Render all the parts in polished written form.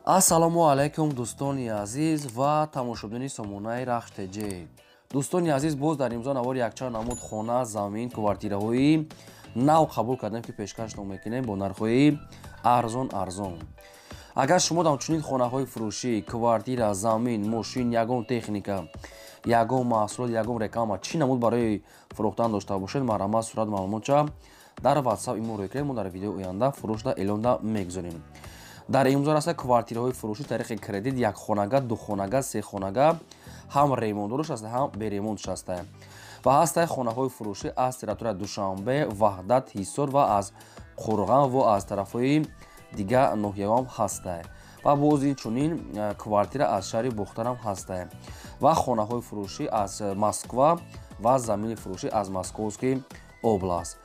Ассалому алайкум, дӯстони азиз ва тамошобинони сомонаи Рахш ТЖ. Дӯстони азиз, боз дар имзо навори якчанд намуд хона, замин, квартираҳои нав қабул кардем, ки пешкашно мекунем бо нархҳои арзон арзон. Агар шумо ҳамчунин хонаҳои фурӯшӣ, квартира, замин, мошин, ягон техника, ягон маҳсулот, ягон реклама, чӣ намуд барои фурӯхтан дошта бошед, марҳамат, сурат, маълумотча дар WhatsApp имо рӯй кунед, мо дар видеои оянда фурӯшда эълонда мегузорем. Дар имзо раста квартираҳои фурӯшӣ тариқи кредит, якхонага, духонага, сехонага, ҳам ремонтдораш аста, ҳам беремонтш аста. Ва ҳастаи хонаҳои фурӯшӣ аз территорияи Душанбе, Ваҳдат, Ҳисор ва аз Қурған ва аз тарафҳои дигар ноҳияҳоам ҳастае. Ва боз инчунин квартира аз шаҳри Бохтарам ҳастае. Ва хонаҳои фурӯшӣ аз Москва ва замини фурӯшӣ аз Московский област.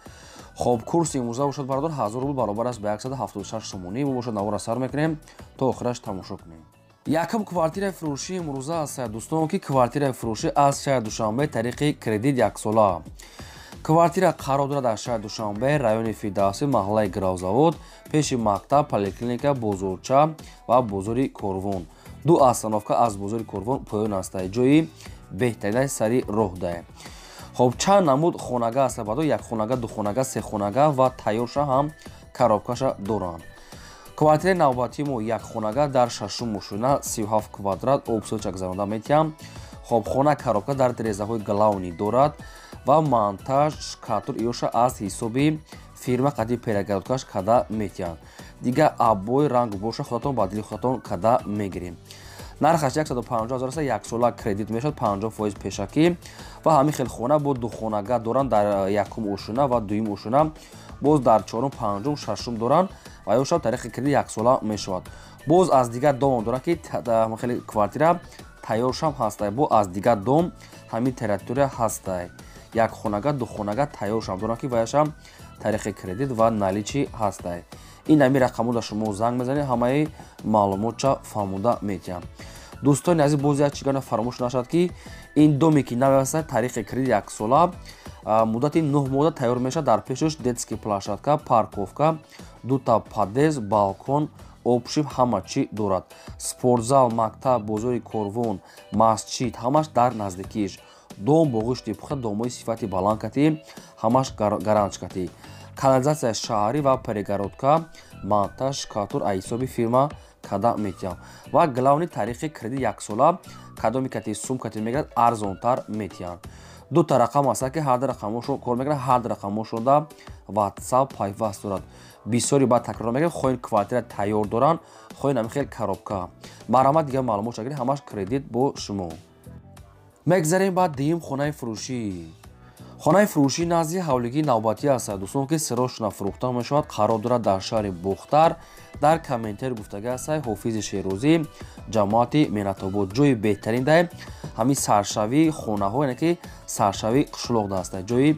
Хоб, курси имрӯза бошад, бародар, 1000 рубл баробар аст ба 176 сомонӣ. Мо бошад навора сар мекунем, то охираш тамошо кунем. Якум квартираи фурӯшии имрӯза аст, дӯстон, ки квартираи фурӯшӣ аз шаҳри Душанбе тариқи кредит яксола. Квартира қарор дорад дар шаҳри Душанбе, райони Фирдавсӣ, маҳаллаи Гравзавод, пеши мактаб, поликлиника, бозорча ва бозори Корвон. Ду остановка аз бозори Корвон поён аст, ҷои беҳтаринаи сари роҳдае. Хоб, чанд намуд хонага аст, баъдо як хонага, ду хонага, се хонага ва тайёрша ҳам коробкаша доранд. Квартираи навбатии мо як хонага дар шашум мошина, 37 квадрат, обсочак гузаронда метиҳам. Хоб, хона коробка дар тирезаҳои главный дорад ва монтаж, шкатур иёша аз ҳисоби фирма қади перегородкаш када метиҳанд. Дигар обои ранг боша худатон ба дили худатон када мегирем. Нархаш 150 ҳазор аст, яксола кредит мешавад, 50% пешакӣ. Ва ҳамин хел хона бо духонага доранд дар якум ошина ва дуюм ошина, боз дар чорум, панҷум, шашум доранд ва ё шаб тариқи кредит яксола мешавад. Боз аз дигар дом доранд, ки хеле квартира тайёршам ҳастай, бо аз дигар дом ҳамин территория ҳастай. Як хонага, ду хонага тайёршам доранд, ки ваяшам тариқи кредит ва наличи ҳастай. Ин ҳамин рақамода шумо занг мезанед, ҳамаи маълумотча фаҳмонда метиҳам. Дӯстони азиз, боз як чигана фаромӯш нашавад, ки ин доме ки нав аст, тариқи кредит яксола, муддати 9 моҳда тайёр мешавад. Дар пешаш детский площадка, парковка, дута подъезд, балкон, обшиб, ҳама чӣ дорад. Спортзал, мактаб, бозори Корвон, масҷид ҳамаш дар наздикиш. Дом бо гӯшти пухта, домҳои сифати баланд катӣ, ҳамаш гаранч катӣ. Канализатсияи шаҳрӣ ва перегородка, монтаж, шкатур аз ҳисоби фирма када метиҳам. Ва главный тариқи кредит яксола, кадоми кати сум кати мегирад, арзонтар метиҳанд. Дута рақам аст, ки ҳар ду рақамошон кор мекунад, ҳар ду рақамошонда WhatsApp пайваст дорад. Бисёри баъд такрор мекунем, хоҳин квартира тайёр доранд, хоҳин ҳамин хел коробка. Марҳамат, дигар маълумот шагиред, ҳамаш кредит бо шумо. Мегзарем баъд дуюм хонаи фурӯшӣ. Хонаи фурӯшӣ назди ҳавлигии навбатӣ аст, дӯстон, ки сирошна фурӯхта мешавад, қарор дорад дар шаҳри Бохтар. Дар комментари гуфтага аст Ҳофизи Шерозӣ, ҷамоати Меҳнатобод, ҷои беҳтарин дай ҳамин саршавии хонаҳо, яъне ки саршавии қишлоқ даст, ҷои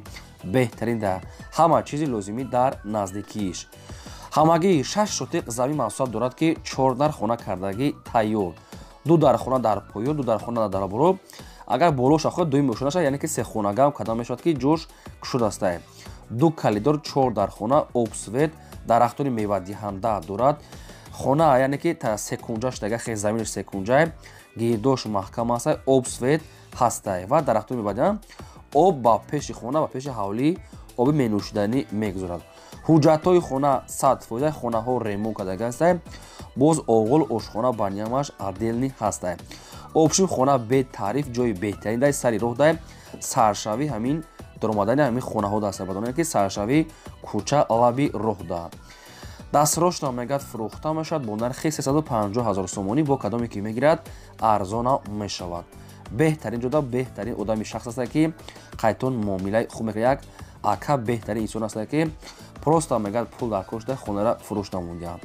беҳтарин да, ҳама чизи лозимӣ дар наздикиш. Ҳамагӣ 6 сотиқ замин масоҳат дорад, ки 4 дар хона кардагӣ тайёр, 2 дар хона дар поён, 2 дар хона дар боло. Агар болоша хоҳад, дуюм ошона шавад, яъне ки се хонагаам кадам мешавад, ки ҷош кушодастае. Ду калидор, 4 дар хона, обсвет, дарахтони мевадиҳанда дорад. Хона яъне ки секунҷа шудага, хел заминаш секунҷае, гирдош маҳкам аст, обсвет ҳастай ва дарахтони мевадиҳанда, об ба пеши хона, ба пеши ҳавлӣ оби менӯшиданӣ мегузорад. Ҳуҷҷатҳои хона 100%, хонаҳо ремонт кардага ҳастай, боз оғол, ошхона ба ниямаш отдельный ҳастай. Обшим хона бетариф, ҷои беҳтарин дай, сари роҳ дай, саршавӣ ҳамин даромадани ҳамин хонаҳо даст, бадонед ки саршавӣ кӯча лаби роҳ да. Дастрочно мегӯяд фурӯхта мешавад бо нархи 350 ҳазор сомонӣ, бо кадоме ки мегирад арзона мешавад. Беҳтарин ҷода, беҳтарин одами шахс аст, ки қайтон муомилаи хуб мекунад, як ака беҳтарин инсон аст, ки просто мегӯяд пул дар кор шуда, хонара фурӯш намондиҳам.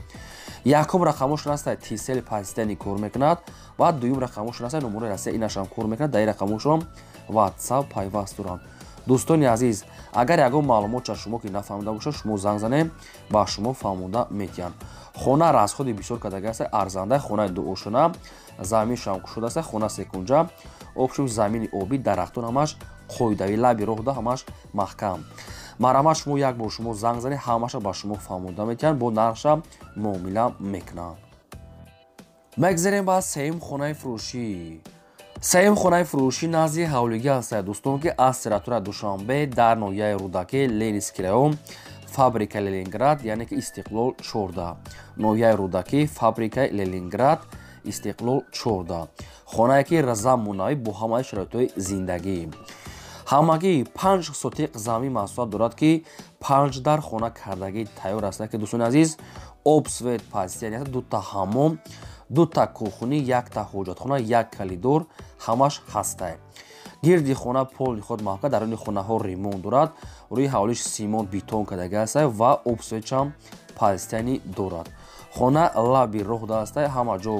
Якум рақамошон аст Тисел пастани кор мекунад ва дуюм рақамошон аст номураи Россия, инашам кор мекунад, дар ин рақамошон WhatsApp пайваст доранд. Дӯстони азиз, агар ягон маълумотча шумо ки нафаҳмида бошад, шумо занг занед, ба шумо фаҳмонда метиҳанд. Хона расходи бисёр кардага аст, арзанда, хонаи дуошона, заминшам кушода аст, хона секунҷа, обшум замини обӣ, дарахтон ҳамаш қоидави, лаби роҳда ҳамаш маҳкам. Марҳамат, шумо як бор шумо занг занед, ҳамаша ба шумо фаҳмонда метиҳанд, бо нархша муомила мекунанд. Мегзарем ба сеюм хонаи фурӯшӣ. Сеюм хонаи фурӯшӣ назди ҳавлигӣ ҳастад, дӯстон, ки аз территория Душанбе дар ноҳияи Рӯдакӣ, Ленинский район, фабрика Ленинград, яъне ки Истиқлол 14. Ноҳияи Рӯдакӣ, фабрикаи Ленинград, Истиқлол 14. Хонае ки замонавӣ бо ҳамаи шароитҳои зиндагӣ. Ҳамагӣ 5 сотиқ замин масоҳат дорад, ки 5 дар хона кардагӣ тайёр аст, ки дӯстони азиз, об, свет, пастияни, дута ҳаммом, дута кухни, якта ҳоҷатхона, як калидор ҳамаш ҳастай. Гирди хона полный худ маҳка, даруни хонаҳо ремонт дорад, рӯи ҳавлиш симон бетон кардагӣ ҳастай ва об, светчам пастияни дорад. Хона лаби роҳ даастай, ҳама ҷо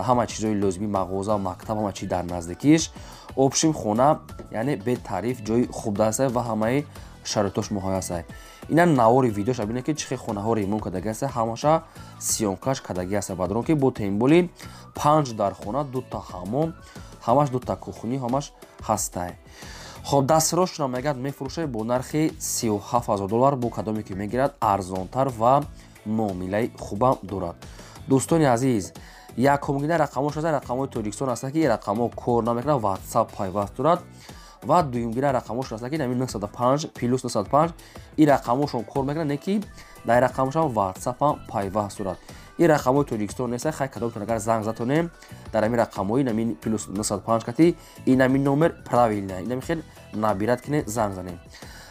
ҳама чизҳои лозимӣ, мағоза, мактаб, ҳама чи дар наздикиш. Общем, хона яъне бетариф ҷои хуб даастай ва ҳамаи шароитош муҳайё ҳастай. Ина навори видеоша бинед, ки чӣ хел хонаҳо ремонт кардагӣ ҳастай, ҳамаша съёмкаш кардагӣ ҳастай. Бадрон ки бо темболи 5 дар хона, дута ҳаммом, ҳамаш дута кухни ҳамаш ҳастай. Хоб, дастрошона мегӯяд мефурӯшад бо нархи 37 000 доллар, бо кадоме ки мегирад арзонтар ва муомилаи хубам дорад. Дӯстони азиз, якумгина рақамҳош ҳаста, рақамҳои Тоҷикистон ҳаста, ки рақамҳо кор намекунад, WhatsApp пайваст дорад, ва дуюмгина рақамҳош ҳаста, ки нами 905 плюс 905, ин рақамҳошон кор мекунад, не ки дар рақамҳошам WhatsApp ҳам пайваст дорад. Ин рақамҳои Тоҷикистон неста. Хай, кадомтон агар занг затонем дар ҳамин рақамҳои нами плюс 905 кати, ин ҳамин номер правильно, инами хел набирать кине занг занем.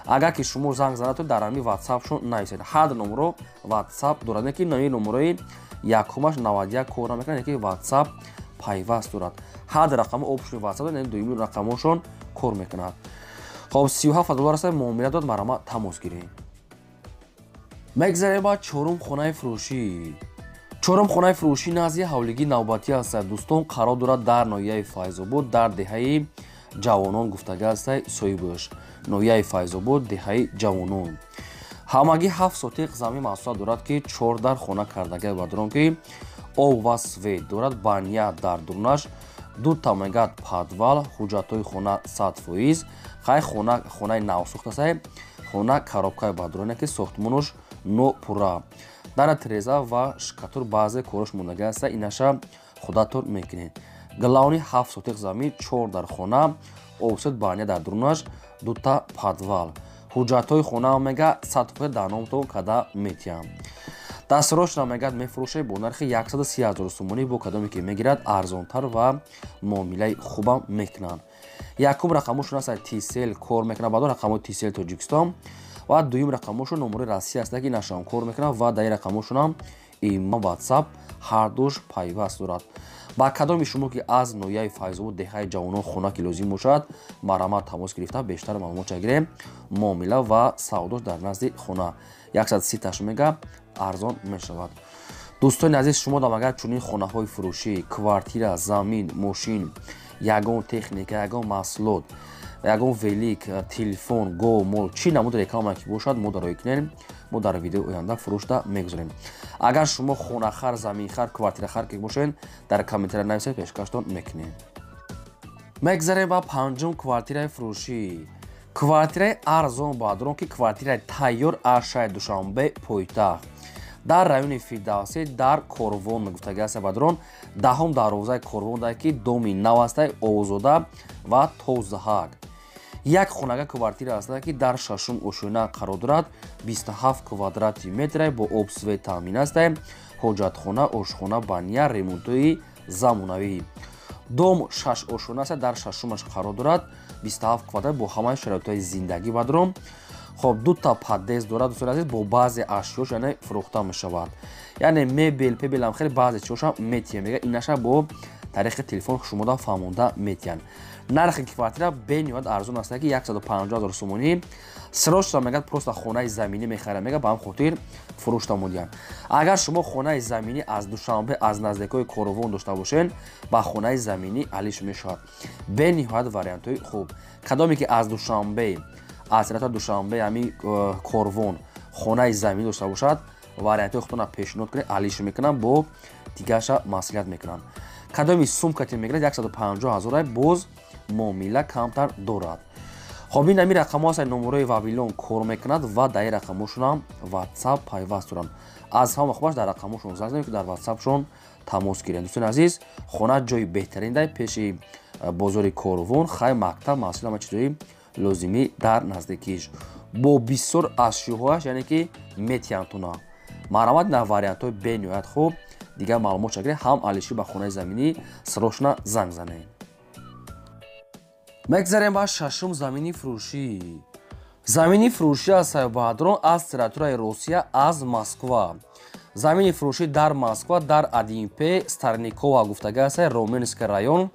Агар ки шумо занг занатон, дар ҳамин WhatsAppшон нависед. Ҳар номеро WhatsApp дорад, не ки нами номерои якумаш 91 кор намекунад, не ки WhatsApp пайваст дорад. Ҳар рақамҳо общий WhatsApp дорад, дуюми рақамҳошон кор мекунад. Хоб, 37 доллар аст, муомила дод, марҳамат, тамос гиред. Мегзарем ба чорум хонаи фурӯшӣ. Чорум хонаи фурӯшӣ назди ҳавлигии навбатӣ ҳастад, дӯстон, қарор дорад дар ноҳияи Файзобод, дар деҳаи Ҷавонон гуфтагӣ ҳастай соҳибаш. Ноҳияи Файзобод, деҳаи Ҷавонон. Ҳамагӣ 7 сотиқ замин масоҳат дорад, ки 4 дар хона кардагӣ, бадрон ки об ва свет дорад, баня дар дурунаш, дута мегӯяд подвал, ҳуҷҷатҳои хона 100%. Хай, хона хонаи навсохт астай, хона коробкаи бадроне, ки сохтмонуш нопурра, дара тиреза ва шкатур баъзе корош мондагӣ аста, инаша худатон мекунед. Главный, 7 сотиқ замин, 4 дар хона, об, свет, баня дар дурунаш, дута подвал, ҳуҷҷатҳои хона мега 100% дар номтон када метиҳам. Дастрошна мегӯяд мефурӯшад бо нархи 130 000 сомонӣ, бо кадоме ки мегирад арзонтар ва муомилаи хубам мекунанд. Якум рақамошон аст, Тисел кор мекунад, баъдон рақамҳои Тисел Тоҷикистон, ва дуюм рақамошон номери Россия аст, ки нашам кор мекунад, ва дар ин рақамошонам има, WhatsApp ҳардуш пайваст дорад. Ба кадоми шумо ки аз ноҳияи Файзобод, деҳаи Ҷавонон хона ки лозим бошад, марҳамат, тамос гирифта бештар маълумот гирем. Муомила ва савдош дар назди хона 130 таш мега арзон мешавад. Дӯстони азиз, шумо дам агар чунин хонаҳои фурӯшӣ, квартира, замин, мошин, ягон техника, ягон маҳсулот, ягон велик, телефон, гов, мол, чӣ намуд реклама ки бошад, мо дарои кунем, мо дар видеои оянда фурӯшда мегузорем. Агар шумо хонахар, заминхар, квартирахар ки бошед, дар комментария нависед, пешкаштон мекунем. Мегзарем ба панҷум квартираи фурӯшӣ. Квартираи арзон, баъдрон ки квартираи тайёр аз шаҳри Душанбе, пойтахт, дар райони Фирдавсӣ, дар Корвон мегуфтагӣ аста, бадрон, даҳум дарвозаи Корвон дай, ки доми нав астай, озода ва тозаҳак. Як хонага квартира аста, ки дар шашум ошёна қарор дорад, 27 квадрати метре, бо об, свет таъмин астай, ҳоҷатхона, ошхона, баня, ремонтҳои замонавӣ. Дом шаш ошёна аста, дар шашумаш қарор дорад, 27 квадрат, бо ҳамаи шароитҳои зиндагӣ, бадрон. Хоб, дута подъезд дорад, дӯстони азиз, бо баъзе ашёш, яъне фурӯхта мешавад, яъне мебел пебелам хеле баъзе чизошам метиҳем, мега инаша бо тариқи телефон шумода фаҳмонда метиҳанд. Нархи квартира бениҳоят арзон аст, ки 150 000 сомонӣ. Срочно мегӯяд просто хонаи заминӣ мехарам, мега, ба ҳам хотир фурӯшта модиҳанд. Агар шумо хонаи заминӣ аз Душанбе, аз наздикҳои Корвон дошта бошед, ба хонаи заминӣ алиш мешавад. Бениҳоят вариантҳои хуб. Кадоме ки аз Душанбе, аз ратаи Душанбе, ҳамин Корвон хонаи заминӣ дошта бошад, вариантҳои худтона пешниҳод кунед, алиш мекунам, бо дигарша маслиҳат мекунам. Кадоми сумкате мегирад, 150 000, боз муомила камтар дорад. Хоб ин ами рақамҳо ҳастанд, номерои Вавилон кор мекунад ва дар ин рақамҳошонам WhatsApp пайваст доранд. Аз ҳама хубаш дар рақамҳошон занг занед, ки дар WhatsAppшон тамос гиранд. Дӯстони азиз, хона ҷои беҳтарин дай пеши бозори Корвон, хай мактаб, маҳсул, ҳама чизҳои лозимӣ дар наздикиш. Бо бисёр ашёҳояш, яъне ки метиҳанд. Марҳамат, на вариантҳои бениҳоят хуб. Дигар маълумот шагиред, ҳам Алиши ба хонаи заминӣ срочно занг занед. Мегзарем ба шашум замини фурӯшӣ. Замини фурӯшӣ аз Сайбадрон аз территорияи Русия, аз Москва. Замини фурӯшӣ дар Москва, дар 1П Старникова гуфтага аст, Роменский район.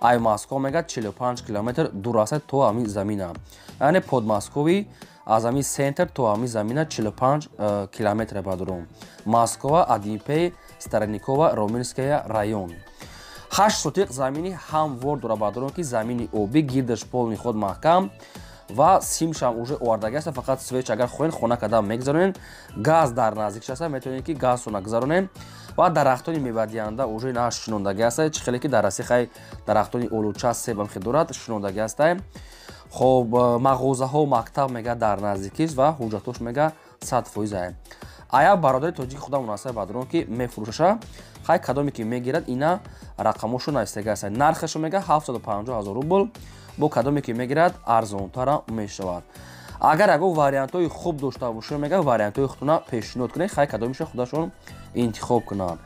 Ай Москва мега 45 километр дур аст то ҳамин замина. Яъне Подмосковье аз ҳамин центр то ҳамин замина 45 километр бадрон. Москва, 1П Старникова, Роменская район. 8 сотиқ замини ҳамвор дора бадрон, ки замини обӣ, гирдаш полный худ маҳкам ва симшам уже овардаги аст, фақат свеч агар хоҳед хона када мегузаронед, газ дар наздикш аст, метавонед ки газсона гузаронед ва дарахтони мевадиҳанда уже на шинондаги аст, чӣ хеле ки дар Россия хай дарахтони олуча, себ ҳам хел дорад, шинондаги аст. Хоб мағозаҳо, мактаб мега дар наздикист ва ҳуҷҷатош мега 100%. Ая бародари тоҷики худамон аст бадрон, ки мефурӯшаша. Хай кадоме ки мегирад, ина рақамошо навистага аст. Нархашо мега 750 ҳазор рубл, бо кадоме ки мегирад арзонтара мешавад. Агар ягон вариантҳои хуб дошта бошед, мега вариантҳои худтона пешниҳод кунед, хай кадомеша худашон интихоб кунанд.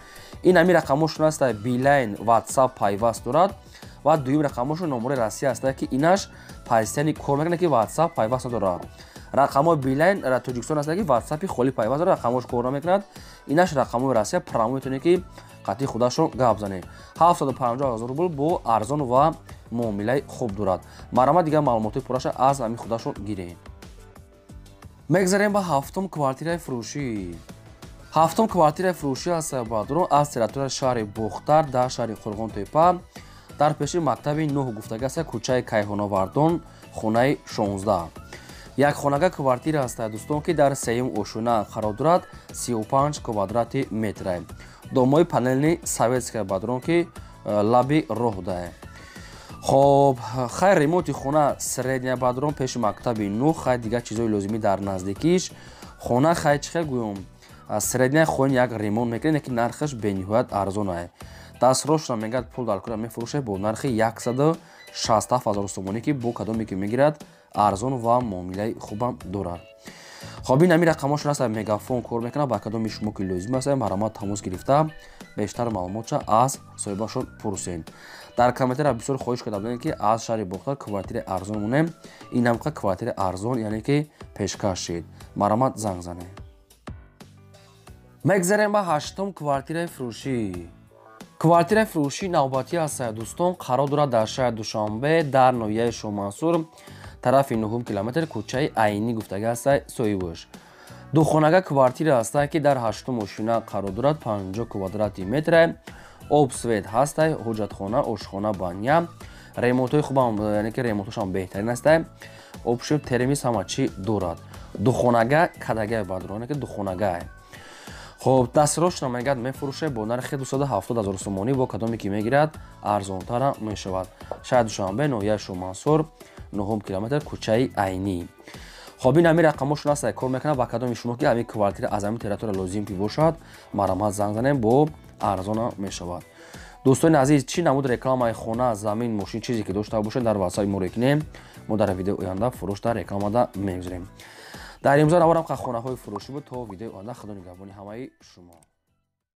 Ин ҳамин рақамошон аст, Билайн, WhatsApp пайваст дорад ва дуюм рақамошон номерои Россия аст, ки инаш постоянно кор мекунад, ки WhatsApp пайваст надорад. Рақамҳои Билайн Тоҷикистон аст, ки WhatsApp холӣ пайваст дорад, рақамҳош кор намекунад. Инаш рақамҳои Россия прямо метавонед, ки қатъи худашон гап занед. 750 ҳазор рубл бо арзон ва муомилаи хуб дорад. Марҳамат, дигар маълумотҳои пурраша аз ҳамин худашон гиред. Мегзарем ба ҳафтум квартираи фурӯшӣ. Ҳафтум квартираи фурӯшӣ аст бадрон аз территорияи шаҳри Бохтар, дар шаҳри Қурғонтепа, дар пеши мактаби 9 гуфтага аст, кӯчаи Кайҳоновардон, хонаи 16. Як хонага квартира аст дӯстон, ки дар сеюм ошёна қарор дорад, 35 квадрати метра. Домои панельный советская бадрон, ки лаби роҳ дае. Хоб хай ремонти хона средняя бадрон, пеши мактаби 9, хай дигар чизҳои лозимӣ дар наздикиш. Хона хай чӣ хел гӯём, средняя хоин як ремонт мекунед, ки нархаш бениҳоят арзон ае. Дастрошна мегӯяд пул дар кора мефурӯшад бо нархи 167 ҳазор сомонӣ, ки бо кадоме ки мегирад арзон ва муомилаи хубам дорад. Хоб ин ҳамин рақамҳошон аст, Мегафон кор мекунад, ба кадоми шумо ки лозим аст, марҳамат тамос гирифта бештар маълумотша аз соҳибашон пурсед. Дар комментария бисёр хоҳиш карда будем, ки аз шаҳри Бохтар квартираи арзон монем. Ин ҳамқа квартираи арзон, яъне ки пешкаш шид. Марҳамат, занг занед. Мегзарем ба ҳаштум квартираи фурӯшӣ. Квартираи фурӯшӣ навбатӣ аст дӯстон, қарор дорад дар шаҳри Душанбе, дар ноҳияи Шоҳмансур, тарафи 9 километр, кӯчаи Айнӣ гуфтага аст соҳибаш. Духонага квартира аст, ки дар ҳаштум ошёна қарор дорад, 50 квадрати метра, об, свет ҳаст, ҳоҷатхона, ошхона, баня, ремонтҳои хубам, яъне ки ремонтҳошам беҳтарин аст, обшиб, термис ҳама чӣ дорад. Духонага кадагай бадрон, ки духонагай. Хоб дастрошна мегӯяд мефурӯшад бо нархи 270 ҳазор сомонӣ, бо кадоме ки мегирад арзонтара мешавад. Шаҳри Душанбе, ноҳияи Шоҳмансур, 9 километр, кӯчаи Айнӣ. Хоб ин ҳамин рақамҳошон аст, кор мекунад, ба кадоми шумо ки ҳамин квартира аз ҳамин территория лозим ки бошад, марҳамат занг занем, бо арзона мешавад. Дӯстони азиз, чӣ намуд рекламаи хона, замин, мошин, чизе ки дошта бошед, дар WhatsApp моро кунем, мо дар видеои оянда фурӯш дар рекламада мегузорем. Дар имзо наворам хонаҳои фурӯшӣ буд. То видеои оянда, худо нигаҳбони ҳамаи шумо.